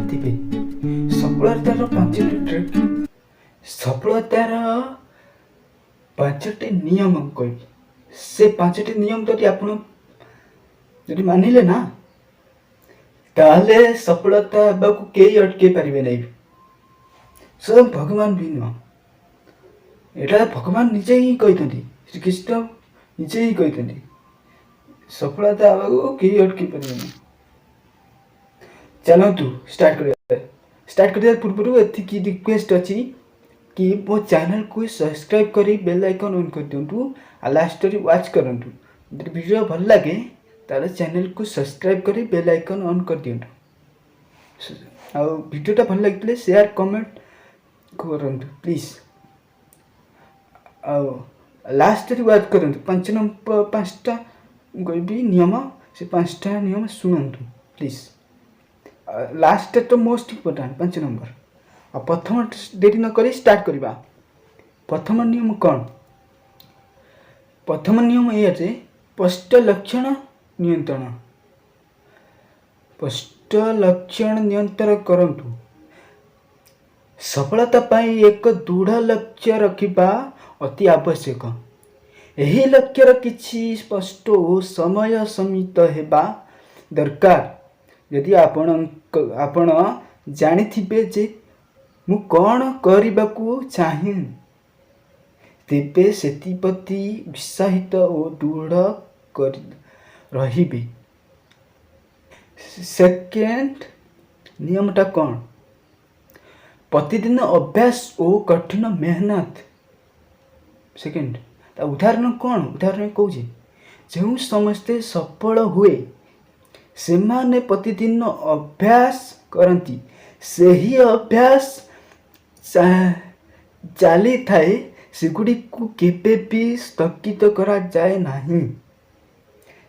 ଥିବେ। ସଫଳତାର ପାଞ୍ଚଟି ଟ୍ରିକ୍, ସଫଳତାର ପାଞ୍ଚଟି ନିୟମ କହିବି। ସେ ପାଞ୍ଚଟି ନିୟମ ଯଦି ଆପଣ ଯଦି ମାନିଲେ ନା, ତାହେଲେ ସଫଳତା ହେବାକୁ କେହି ଅଟକେଇ ପାରିବେ ନାହିଁ, ସ୍ୱୟଂ ଭଗବାନ ବି ନୁହଁ। ଏଇଟା ଭଗବାନ ନିଜେ ହିଁ କହିଛନ୍ତି, ଶ୍ରୀକୃଷ୍ଣ ନିଜେ ହିଁ କହିଛନ୍ତି, ସଫଳତା ହେବାକୁ କେହି ଅଟକେଇ ପାରିବେନି। ଚାଲନ୍ତୁ ଷ୍ଟାର୍ଟ କରିବା। ଷ୍ଟାର୍ଟ କରିବା ପୂର୍ବରୁ ଏତିକି ରିକ୍ୱେଷ୍ଟ ଅଛି କି ମୋ ଚ୍ୟାନେଲକୁ ସବସ୍କ୍ରାଇବ୍ କରି ବେଲ୍ ଆଇକନ୍ ଅନ୍ କରିଦିଅନ୍ତୁ ଆଉ ଲାଷ୍ଟରେ ୱାଚ୍ କରନ୍ତୁ। ଯଦି ଭିଡ଼ିଓ ଭଲ ଲାଗେ, ତାହେଲେ ଚ୍ୟାନେଲକୁ ସବସ୍କ୍ରାଇବ୍ କରି ବେଲ୍ ଆଇକନ୍ ଅନ୍ କରିଦିଅନ୍ତୁ ଆଉ ଭିଡ଼ିଓଟା ଭଲ ଲାଗିଥିଲେ ସେୟାର, କମେଣ୍ଟ କରନ୍ତୁ ପ୍ଲିଜ୍। ଆଉ ଲାଷ୍ଟରେ ୱାଚ୍ କରନ୍ତୁ। ପାଞ୍ଚ ନମ୍ବର, ପାଞ୍ଚଟା କହିବି ନିୟମ, ସେ ପାଞ୍ଚଟା ନିୟମ ଶୁଣନ୍ତୁ ପ୍ଲିଜ୍। ଲାଷ୍ଟଟା ତ ମୋଷ୍ଟ ଇମ୍ପୋର୍ଟାଣ୍ଟ, 5 ନମ୍ବର। ଆଉ ପ୍ରଥମ, ଡେରି ନ କରି ଷ୍ଟାର୍ଟ କରିବା। ପ୍ରଥମ ନିୟମ କ'ଣ? ପ୍ରଥମ ନିୟମ ଏଇଆ ଯେ ସ୍ପଷ୍ଟ ଲକ୍ଷ୍ୟ ନିୟନ୍ତ୍ରଣ, ସ୍ପଷ୍ଟ ଲକ୍ଷ୍ୟ ନିୟନ୍ତ୍ରଣ କରନ୍ତୁ। ସଫଳତା ପାଇଁ ଏକ ଦୃଢ଼ ଲକ୍ଷ୍ୟ ରଖିବା ଅତି ଆବଶ୍ୟକ। ଏହି ଲକ୍ଷ୍ୟର କିଛି ସ୍ପଷ୍ଟ ଓ ସମୟ ସୀମିତ ହେବା ଦରକାର। ଯଦି ଆପଣ ଜାଣିଥିବେ ଯେ ମୁଁ କ'ଣ କରିବାକୁ ଚାହେଁ, ତେବେ ସେଥିପ୍ରତି ଉତ୍ସାହିତ ଓ ଦୃଢ଼ କରି ରହିବେ। ସେକେଣ୍ଡ ନିୟମଟା କ'ଣ? ପ୍ରତିଦିନ ଅଭ୍ୟାସ ଓ କଠିନ ମେହନତ। ସେକେଣ୍ଡ ତା ଉଦାହରଣ କ'ଣ? ଉଦାହରଣ କହୁଛି, ଯେଉଁ ସମସ୍ତେ ସଫଳ ହୁଏ, ସେମାନେ ପ୍ରତିଦିନ ଅଭ୍ୟାସ କରନ୍ତି। ସେହି ଅଭ୍ୟାସ ଚାଲିଥାଏ, ସେଗୁଡ଼ିକୁ କେବେ ବି ସ୍ଥଗିତ କରାଯାଏ ନାହିଁ।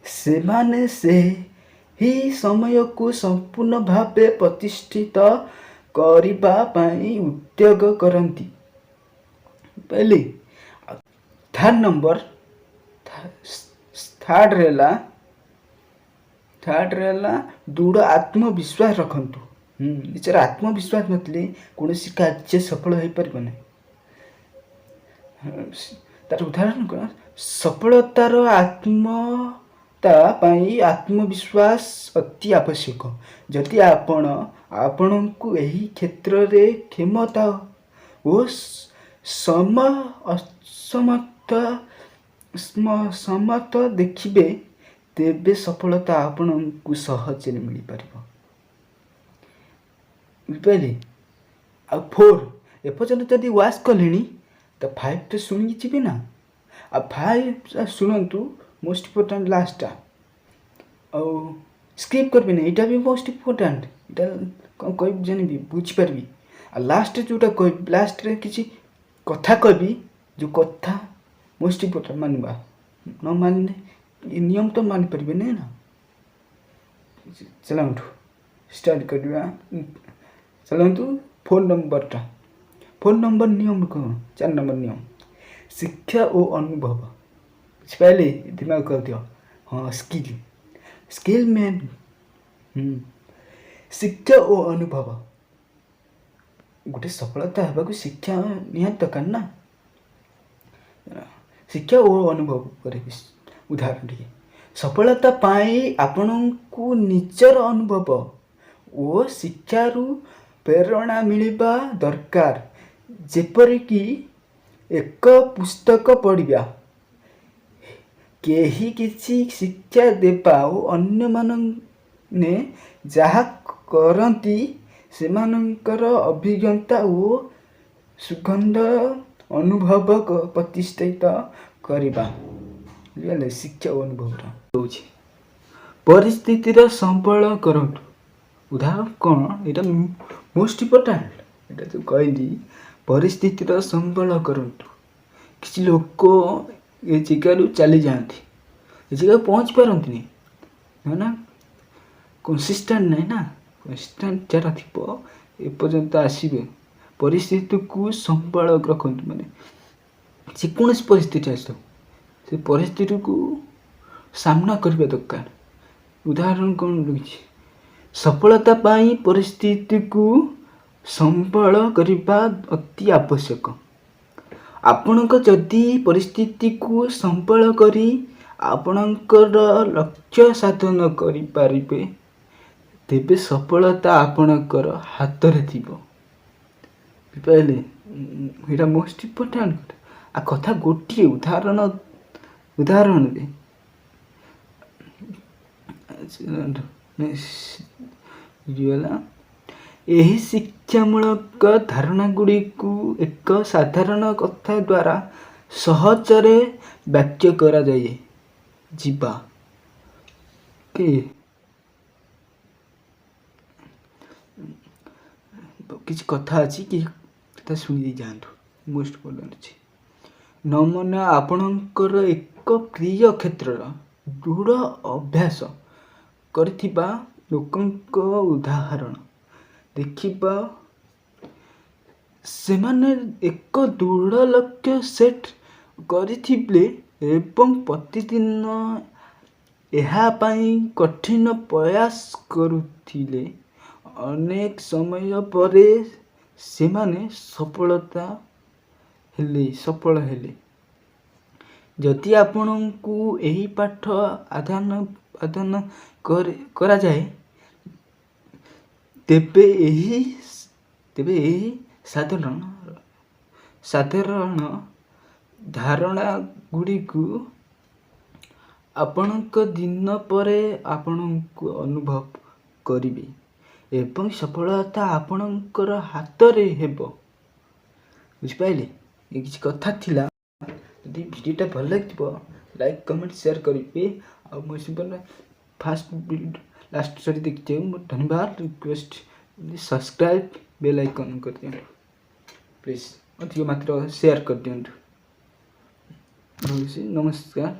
ସେମାନେ ସେହି ସମୟକୁ ସମ୍ପୂର୍ଣ୍ଣ ଭାବେ ପ୍ରତିଷ୍ଠିତ କରିବା ପାଇଁ ଉଦ୍ୟୋଗ କରନ୍ତି। ବୁଝିଲେ? ଥାର୍ଡ଼ ନମ୍ବର, ଥାର୍ଡ଼ରେ ହେଲା ଦୃଢ଼ ଆତ୍ମବିଶ୍ୱାସ ରଖନ୍ତୁ। ନିଜର ଆତ୍ମବିଶ୍ୱାସ ନଥିଲେ କୌଣସି କାର୍ଯ୍ୟ ସଫଳ ହୋଇପାରିବ ନାହିଁ। ତାର ଉଦାହରଣ କ'ଣ? ସଫଳତାର ଆତ୍ମତା ପାଇଁ ଆତ୍ମବିଶ୍ୱାସ ଅତି ଆବଶ୍ୟକ। ଯଦି ଆପଣ ଆପଣଙ୍କୁ ଏହି କ୍ଷେତ୍ରରେ କ୍ଷମତା ଓ ସମ ଅସମର୍ଥ ସମର୍ଥ ଦେଖିବେ, ତେବେ ସଫଳତା ଆପଣଙ୍କୁ ସହଜରେ ମିଳିପାରିବ। ବୁଝିପାରିଲେ? ଆଉ ଫୋର୍, ଏପର୍ଯ୍ୟନ୍ତ ଯଦି ୱାଚ୍ କଲେଣି ତ ଫାଇଭ୍ ତ ଶୁଣିକି ଯିବେ ନା? ଆଉ ଫାଇଭ୍ ଶୁଣନ୍ତୁ, ମୋଷ୍ଟ ଇମ୍ପୋର୍ଟାଣ୍ଟ ଲାଷ୍ଟଟା। ଆଉ ସ୍କିପ୍ କରିବେନି, ଏଇଟା ବି ମୋଷ୍ଟ ଇମ୍ପୋର୍ଟାଣ୍ଟ। ଏଇଟା କ'ଣ କହିବି ଜାଣିବି, ବୁଝିପାରିବି। ଆଉ ଲାଷ୍ଟରେ ଯେଉଁଟା କହିବି, ଲାଷ୍ଟରେ କିଛି କଥା କହିବି, ଯେଉଁ କଥା ମୋଷ୍ଟ ଇମ୍ପୋର୍ଟାଣ୍ଟ, ମାନିବା। ନ ମାନିଲେ ଏ ନିୟମ ତ ମାନିପାରିବେନି ନା। ଚାଲନ୍ତୁ ଷ୍ଟାର୍ଟ କରିବା। ଚାଲନ୍ତୁ, ଫୋର୍ ନମ୍ବରଟା, ଫୋର୍ ନମ୍ବର ନିୟମ କ'ଣ? 4 ନମ୍ବର ନିୟମ, ଶିକ୍ଷା ଓ ଅନୁଭବ। ବୁଝିପାରିଲେ? ଦିମାଗ କରିଦିଅ। ହଁ, ସ୍କିଲ୍, ସ୍କିଲ୍ ମେନ୍। ଶିକ୍ଷା ଓ ଅନୁଭବ। ଗୋଟେ ସଫଳତା ହେବାକୁ ଶିକ୍ଷା ନିହାତି ଦରକାର ନା? ଶିକ୍ଷା ଓ ଅନୁଭବ ଉପରେ ଉଦାହରଣ ଟିକେ। ସଫଳତା ପାଇଁ ଆପଣଙ୍କୁ ନିଜର ଅନୁଭବ ଓ ଶିକ୍ଷାରୁ ପ୍ରେରଣା ମିଳିବା ଦରକାର। ଯେପରିକି ଏକ ପୁସ୍ତକ ପଢ଼ିବା, କେହି କିଛି ଶିକ୍ଷା ଦେବା ଓ ଅନ୍ୟମାନେ ଯାହା କରନ୍ତି, ସେମାନଙ୍କର ଅଭିଜ୍ଞତା ଓ ସୁଗନ୍ଧ ଅନୁଭବ ପ୍ରତିଷ୍ଠିତ କରିବା। ବୁଝିପାରିଲେ? ଶିକ୍ଷା ଓ ଅନୁଭବର ହେଉଛି ପରିସ୍ଥିତିର ସମ୍ବଳ କରନ୍ତୁ। ଉଦାହରଣ କ'ଣ? ଏଇଟା ମୋଷ୍ଟ ଇମ୍ପୋର୍ଟାଣ୍ଟ। ଏଇଟା ଯେଉଁ କହିଲି, ପରିସ୍ଥିତିର ସମ୍ବଳ କରନ୍ତୁ। କିଛି ଲୋକ ଏ ଜାଗାରୁ ଚାଲିଯାଆନ୍ତି, ଏ ଜାଗାକୁ ପହଞ୍ଚି ପାରନ୍ତିନି ନା, କନସିଷ୍ଟାଣ୍ଟ ନାହିଁ ନା। କନସିଷ୍ଟାଣ୍ଟ ଯାହାର ଥିବ, ଏପର୍ଯ୍ୟନ୍ତ ଆସିବେ। ପରିସ୍ଥିତିକୁ ସମ୍ବଳ ରଖନ୍ତୁ, ମାନେ ଯେକୌଣସି ପରିସ୍ଥିତି ଆସିଥାଉ, ସେ ପରିସ୍ଥିତିକୁ ସାମ୍ନା କରିବା ଦରକାର। ଉଦାହରଣ କ'ଣ ରହିଛି? ସଫଳତା ପାଇଁ ପରିସ୍ଥିତିକୁ ସମ୍ବଳ କରିବା ଅତି ଆବଶ୍ୟକ। ଆପଣଙ୍କ ଯଦି ପରିସ୍ଥିତିକୁ ସମ୍ବଳ କରି ଆପଣଙ୍କର ଲକ୍ଷ୍ୟ ସାଧନ କରିପାରିବେ, ତେବେ ସଫଳତା ଆପଣଙ୍କର ହାତରେ ଥିବ। ବୁଝିପାରିଲେ? ଏଇଟା ମୋଷ୍ଟ ଇମ୍ପୋର୍ଟାଣ୍ଟ। ଆଉ କଥା ଗୋଟିଏ ଉଦାହରଣରେ ବୁଝିଗଲା। ଏହି ଶିକ୍ଷାମୂଳକ ଧାରଣା ଗୁଡ଼ିକୁ ଏକ ସାଧାରଣ କଥା ଦ୍ୱାରା ସହଜରେ ବ୍ୟାଖ୍ୟା କରାଯାଇ ଯିବା କି କିଛି କଥା ଅଛି କି କଥା ଶୁଣି ଦେଇ ଯାଆନ୍ତୁ, ମୋଷ୍ଟ ଇମ୍ପୋର୍ଟାଣ୍ଟ ଅଛି। ନମୁନା: ଆପଣଙ୍କର ଏକ ପ୍ରିୟ କ୍ଷେତ୍ରର ଦୃଢ଼ ଅଭ୍ୟାସ କରିଥିବା ଲୋକଙ୍କ ଉଦାହରଣ ଦେଖିବା। ସେମାନେ ଏକ ଦୃଢ଼ ଲକ୍ଷ୍ୟ ସେଟ୍ କରିଥିଲେ ଏବଂ ପ୍ରତିଦିନ ଏହା ପାଇଁ କଠିନ ପ୍ରୟାସ କରୁଥିଲେ। ଅନେକ ସମୟ ପରେ ସେମାନେ ସଫଳ ହେଲେ। ଯଦି ଆପଣଙ୍କୁ ଏହି ପାଠ ଆଦାନ ପ୍ରଦାନ କରାଯାଏ, ତେବେ ଏହି ସାଧାରଣ ଧାରଣା ଗୁଡ଼ିକୁ ଆପଣଙ୍କ ଦିନ ପରେ ଆପଣଙ୍କୁ ଅନୁଭବ କରିବେ ଏବଂ ସଫଳତା ଆପଣଙ୍କର ହାତରେ ହେବ। ବୁଝିପାରିଲେ? ଏ କିଛି କଥା ଥିଲା। ଯଦି ଭିଡ଼ିଓଟା ଭଲ ଲାଗିଥିବ, ଲାଇକ୍, କମେଣ୍ଟ, ସେୟାର କରିବେ। ଆଉ ମୋ ଜୀବନ ଫାଷ୍ଟ ଲାଷ୍ଟ ସରି ଦେଖିଥିବେ, ମୁଁ ଧନ୍ୟବାଦ। ରିକ୍ୱେଷ୍ଟ, ସବସ୍କ୍ରାଇବ୍, ବେଲ୍ ଆଇକନ୍ କରିଦିଅନ୍ତୁ ପ୍ଲିଜ୍। ଅଧିକ ମାତ୍ର ସେୟାର କରିଦିଅନ୍ତୁ। ରହୁଛି, ନମସ୍କାର।